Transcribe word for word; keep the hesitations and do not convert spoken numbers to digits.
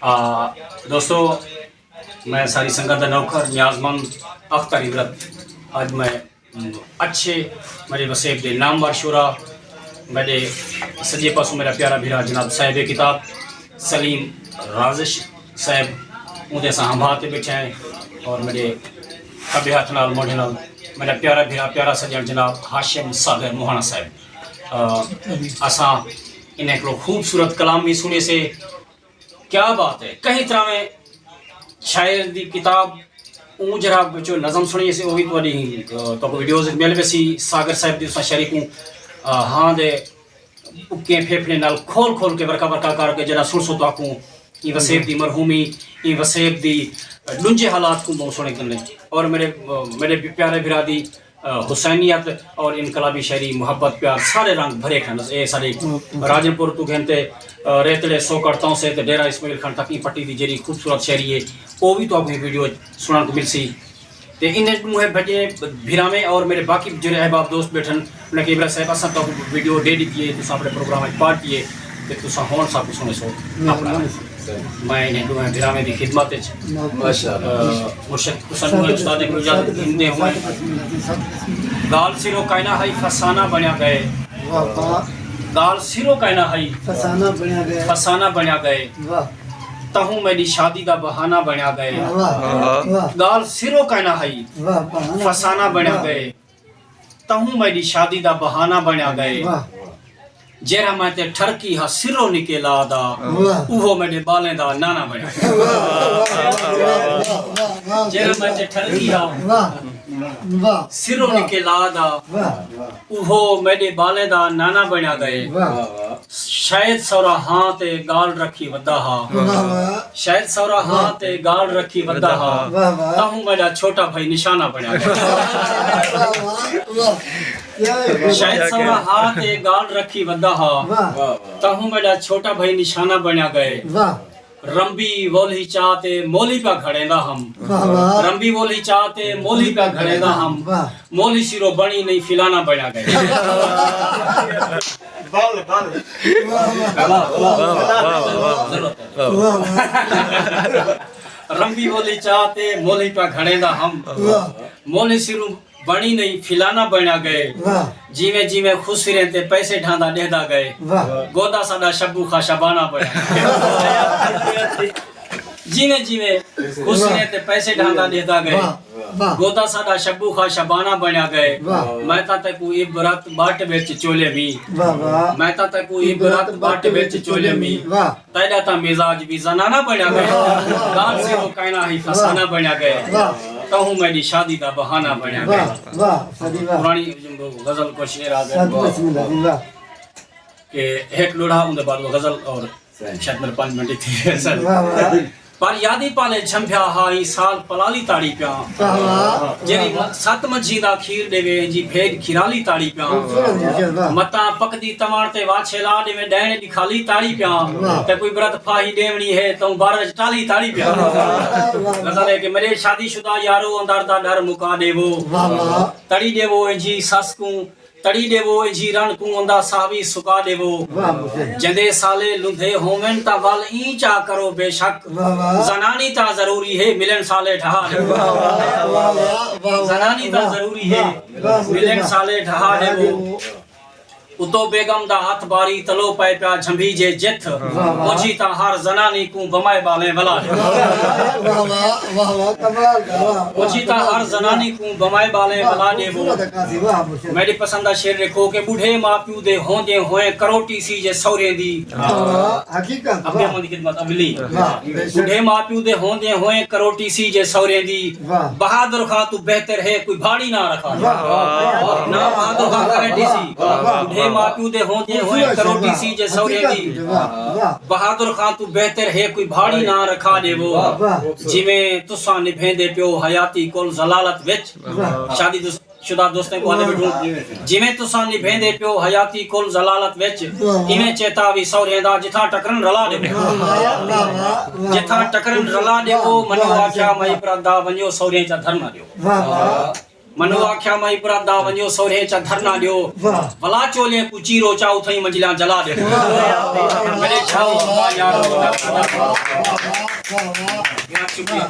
آ، دوستو، میں ساری سنگت دا نوکر نیازمند اختر عبرت۔ اڄ میں اچھے میݙے وسیب دے نامور شعراء، میݙے سڄے پاسوں میݙا پیارا بھرا جناب صاحب کتاب سلیم رازش صاحب، اوندے اساں ہمبھا تے ٻیٹھے ہیں، اور میݙے کھٻے ہتھ نال موڈھے نال میݙا پیارا بھرا، پیارا سڄݨ جناب ہاشم ساگر موہانا صاحب۔ آ، اساں انہیں کولوں خوبصورت کلام وی سݨیسے۔ کیا بات ہے، کہیں طرح میں شاعر دی کتاب اوں جرا وچوں نظم سݨیسے، او وی تہاݙی، آ، تہاکوں ویڈیوز وچ مل ویسی۔ ساگر صاحب دی اساں شاعری کوں، آ، ہاں دے اکیں پھیپھڑے نال کھول کھول کے، ورقہ ورقہ کر کے جݙاں سݨسو تہاکوں ایں وسیب دی مرحومی، ایں وسیب دی ݙونجھے حالات کوں ٻہوں سوہݨے کنے۔ اور میݙے، میݙے پیارے بھرا دی، آ، حسینیت اور انقلابی شاعری، محبت، پیار، سارے رنگ بھرے کھن۔ اے ساݙے راجن پور توں گھن تے، آ، ریتڑے سوکڑ توں سے تے ڈیرہ اسماعیل خان تک ایں پٹی دی جیڑھی خوبصورت شاعری ہے، او وی تہاکوں ویڈیو سݨݨ کوں ملسی۔ تے انہیں ݙوہیں بھڄے بھراویں اور میݙے باقی جیڑھے احباب دوست ٻیٹھن، انہیں کہا، عبرت صاحب، اساں تہاکوں ویڈیو ݙے ݙتی ہے، تساں اپݨے پروگرام وچ پا ݙتی ہے، تے تساں ہݨ ساکوں سݨیسو اپݨا۔ میں انہیں ݙوہیں بھراویں دی خدمت وچ، ماشاءاللہ۔ آ، مرشد حسن نور استاد کوں اجازت گھندے ہوئے۔ ڳالھ سروں کائنا ہئی، فسانہ بݨیا ڳئے۔ واہ، واہ۔ ڳالھ سروں کائنا ہئی، فسانہ بݨیا ڳئے۔ فسانہ بݨیا ڳئے۔ واہ۔ تہوں میݙی شادی دا بہانہ بݨیا ڳئے۔ واہ، واہ۔ ڳالھ سروں کائنا ہئی، واہ، بہانہ فسانہ بݨیا واہ۔ ڳئے۔ تہوں میݙی شادی دا بہانہ بݨیا ڳئے۔ واہ۔ جیڑھا میں تے ٹھرکی ہا سروں نکے لا دا، واہ۔ اوہو میݙے ٻالیں دا نانا بݨیا ڳئے۔ واہ، واہ، واہ، واہ، واہ۔ جیڑھا میں تے ٹھرکی ہا واہ، واہ۔ سروں واہ۔ نکے لا دا، واہ۔ اوہو میݙے ٻالیں دا نانا بݨیا ڳئے۔ واہ۔ شاید سورا ہاں تے ڳالھ رکھی ودا ہا۔ واہ، واہ۔ شاید سورا ہاں واہ۔ تے ڳالھ رکھی ودا ہا۔ واہ، واہ۔ تہوں میݙا چھوٹا بھائی نشانہ بݨیا ڳئے۔ واہ، واہ، واہ۔ کیا ہے؟ شاید سورا ہاں تے ڳالھ رکھی ودا ہا۔ واہ۔ تہوں میݙا چھوٹا بھائی نشانہ بݨیا ڳئے۔ واہ۔ رمبی وولھی چا تے مولھی پیا گھڑیندا ہم۔ واہ، واہ۔ رمبی وولھی چا تے مولھی پیا گھڑیندا ہم۔ واہ۔ مولھی سروں بݨی نئیں، فلانا بݨیا ڳئے۔ بل، بل۔ واہ، واہ۔ واہ، واہ، واہ، واہ، واہ۔ واہ، واہ۔ رمبی وولھی چا تے مولھی پیا گھڑیندا ہم۔ واہ۔ مولھی سروں بݨی نئیں، فلانا بݨیا ڳئے۔ واہ۔ جیویں جیویں خسریں تے پیسے ڈھاندا ݙیہدا ڳئے۔ واہ۔ گودا ساݙا شبو خا شبانہ بݨیا ڳئے۔ جیویں جیویں خسریں تے پیسے ڈھاندا ݙیہدا ڳئے۔ واہ، واہ۔ گودا ساݙا شبو خا شبانہ بݨیا ڳئے۔ واہ۔ میں تاں تیکوں عبرت ٻٹ وچ چولے وی۔ واہ، واہ۔ میں تاں تیکوں عبرت ٻٹ وچ چولے وی۔ واہ۔ تیݙا تاں مزاج وی زنانہ بݨیا ڳئے۔ واہ، واہ، ڳالھ سروں کائنا ہئی، فسانہ بݨیا ڳئے۔ واہ۔ تہوں میݙی شادی دا بہانہ بݨیا ڳئے۔ واہ، واہ، ساݙی واہ۔ پراݨی غزل کوں شعر آ ڳئے۔ ساݙی بسم اللہ جی، واہ۔ کہ ہک ݙوہڑا، اوندے بعد وہ غزل، اور شاید میݙے پنج منٹ ہی تھی ویسن۔ واہ، واہ۔ پر یادی پالے جھمبیا ہا، ایں سال پلالی تاڑی پیاں۔ واہ، واہ۔ جیڑھی م-، ست منجھی دا کھیر ݙیوے، جی بھیݙ کھیرالی تاڑی پیاں۔ واہ، واہ۔ متاں پکدی تواݨ تے واچھے لا ݙیوے، ݙیݨ ݙکھالی تاڑی پیاں۔ واہ۔ تے کوئی برت پھاہی ݙیوݨی ہے، تاں بارہ وچ ٹالی تاڑی پیاں۔ واہ، واہ۔ غزل ہے کہ میݙے شادی شدہ یارو، اندر دا ݙر مکا ݙیوو۔ واہ، واہ۔ تڑی ݙیوو اینجھی سس کوں، تڑی ݙیوو اینجھی رݨ کوں، اندا ساہ وی سکا ݙیوو۔ واہ، واہ۔ جیندے سالے لندھے ہوون تاں ول ایں چا کرو بے شک۔ واہ، واہ۔ زنانی تاں ضروری ہے، ملݨ سالے ڈھہا ݙیوو۔ واہ، واہ، واہ، واہ، واہ، زنانی تاں واہ، ضروری ہے، واہ، واہ، ملݨ واہ۔ سالے ڈھہا ݙیوو۔ اتو بیگم دا ہتھ باری، تلو پئے پیا جھمبی جے جتھ۔ واہ، واہ۔ اوجھی تاں ہر زنانی کوں بمائے ٻالیں ولا ݙیوو۔ واہ، واہ، واہ، واہ، کمال دا، واہ، واہ، اوجھی تاں کمال ہر دا، زنانی واہ۔ کوں بمائے ٻالیں واہ، ولا ݙیوو۔ خوبصورت عکاسی، واہ، مرشد۔ میݙی پسند دا شعر ݙیکھو کہ ٻڈھے ماء پیو دے ہوندیں ہوئیں کروٹی سی جے سہریں دی۔ واہ، حقیقت، ابے واہ۔ اماں دی خدمت اولی۔ واہ، بے شک۔ ٻڈھے ماء پیو دے ہوندیں ہوئیں کروٹی سی جے سہریں دی۔ واہ۔ بہادر خان توں بہتر ہے کوئی بھاڑی نہ رکھا۔ واہ، واہ، واہ، واہ۔ نہ بہادر خان کراٹی سی۔ واہ، واہ۔ ٻڈھے ماء پیو دے ہوندیں ہوئیں کروٹی سی جے سہریں دی۔ واہ، واہ۔ بہادر خان توں بہتر ہے کوئی بھاڑی نہ رکھا ݙیوو۔ واہ، واہ۔ جیویں تساں نبھیندے پیو حیاتی کل ذلالت وچ۔ واہ۔ شادی دوست شدہ دوستیں کوں آہدے ٻیٹھوں، جیویں تساں نبھیندے پیو حیاتی کل ذلالت وچ، واہ، واہ۔ ایویں چیتا وی سہریں دا جتھاں ٹکرن رلا ݙیوو۔ واہ، واہ، واہ، واہ، واہ۔ جتھاں ٹکرن رلا ݙیوو، منو واہ، آکھیا واہ۔ مئی پردا ونڄو سہریں چا دھرنا ݙیو۔ واہ، واہ۔ منو آکھیا مائی برات دا ونجو سورے چا دھرنا ڈیو۔ ولا چولے کو چیرو چاو تھئی منجلا جلا دے۔ میرے چھاو یار۔ شکریہ۔